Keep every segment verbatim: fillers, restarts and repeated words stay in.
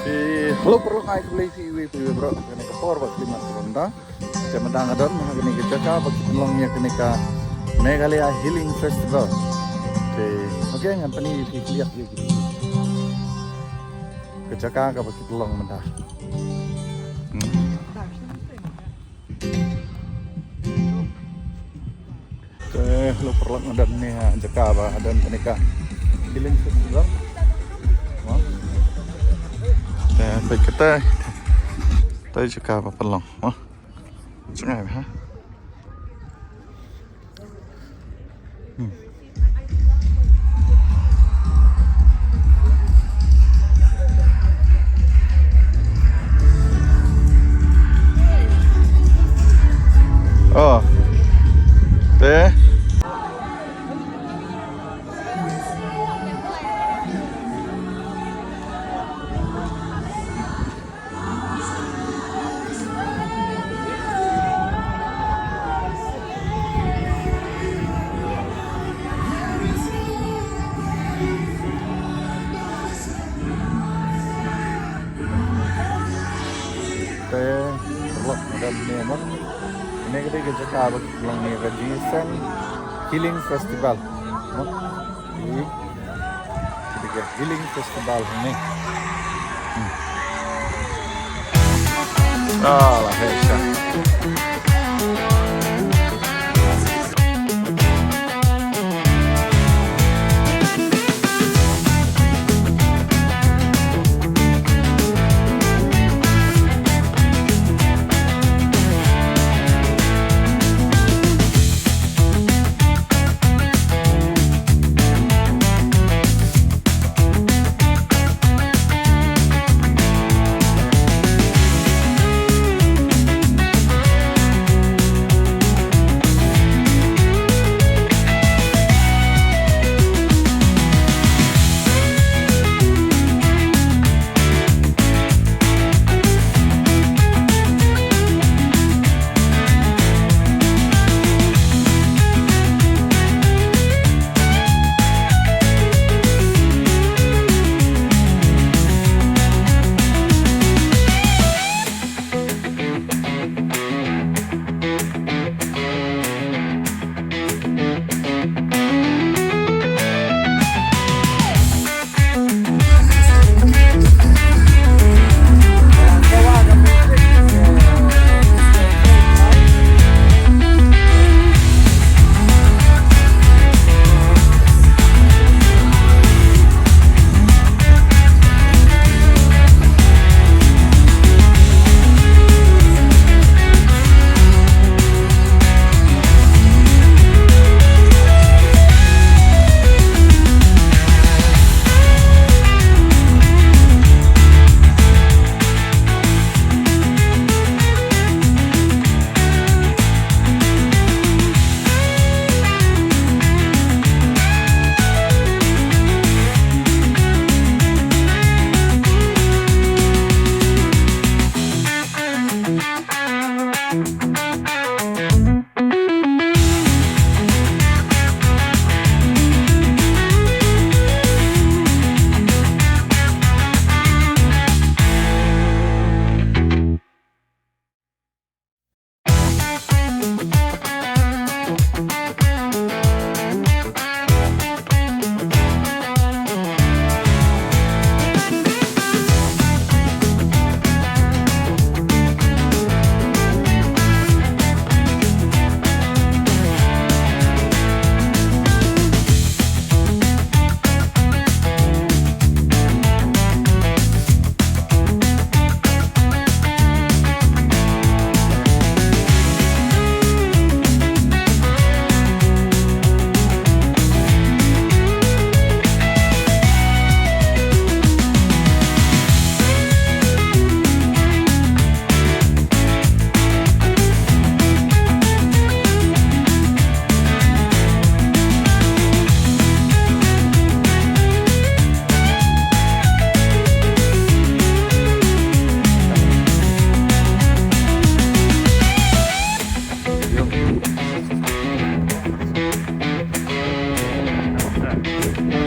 Eh, hello, paralok, ai khublei phi iwei pa iwei baroh ha kane ka por ba phi ïa ïoh ïa nga. Te mynta nga don ha kane ka jaka ba ki pynlong ïa kane ka Meghalaya Healing Festival. Te, okay, ngan pyni ïa phi khyndiat ïa kane ka jaka kaba ki pynlong mynta. Hmm. Te, hello paralok, nga don hangne ha jaka ba don kane ka Healing Festival. Mo. Te, peit kata. Te jaka ba pynlong. Mo. Jngai ha. Hmm. Oh. Te. Te, paralok, nga don hangne mo. Kane ka dei ka jaka ba ki pynlong ïa ka Jingïaseng Healing Festival. Mo. Ïa ka Healing Festival hangne. Hmm. Ah, la heh sha.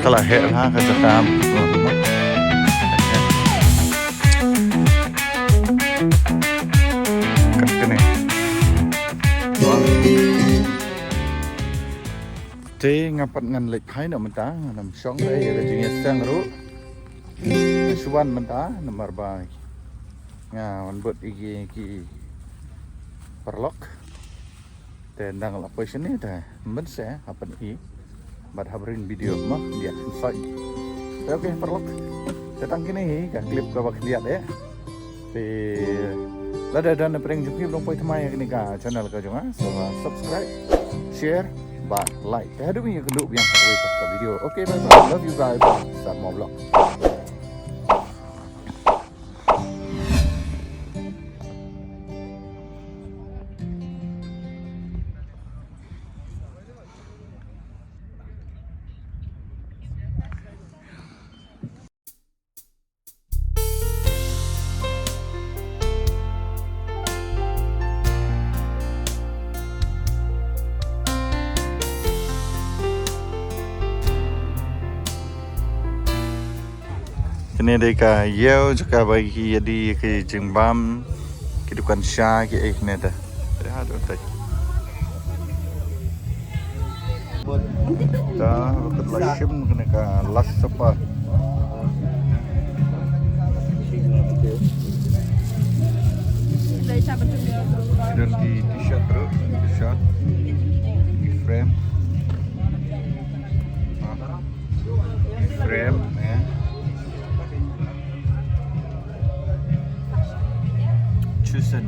Ka la heh bha ka jaka. Te nga pat ngan leit phai noh mynta, ngan ym shong te ïa ka jingïaseng ruh. Nga shu wan mynta namar ba nga wan bud ïa ki, ki paralok. Te ynda nga la poi shane te mynta sa hap ban ïa bad hap ring video mo, ïa, sorry. Te okay paralok. Te tang kine hi ka clip kaba khyndiat eh. Te lada don na pdeng jong phi ba long poi thymmai ïa kane ka channel ka jong nga, so, uh, subscribe, share bad like. Te haduh ban ïakynduh biang ha kawei pat ka video. Okay, bye bye. Love you guys. Sat mo vlog. Kane dei ka ïew jaka ba ki ïa die ki jingbam, ki dukan sha ki ei kane da. Te ha dei tai. Ta, ba kat la shim kane ka Last Supper. Don ki t-shirt ruh, t-shirt, ki frame. Ha. Frame, eh. Chusen.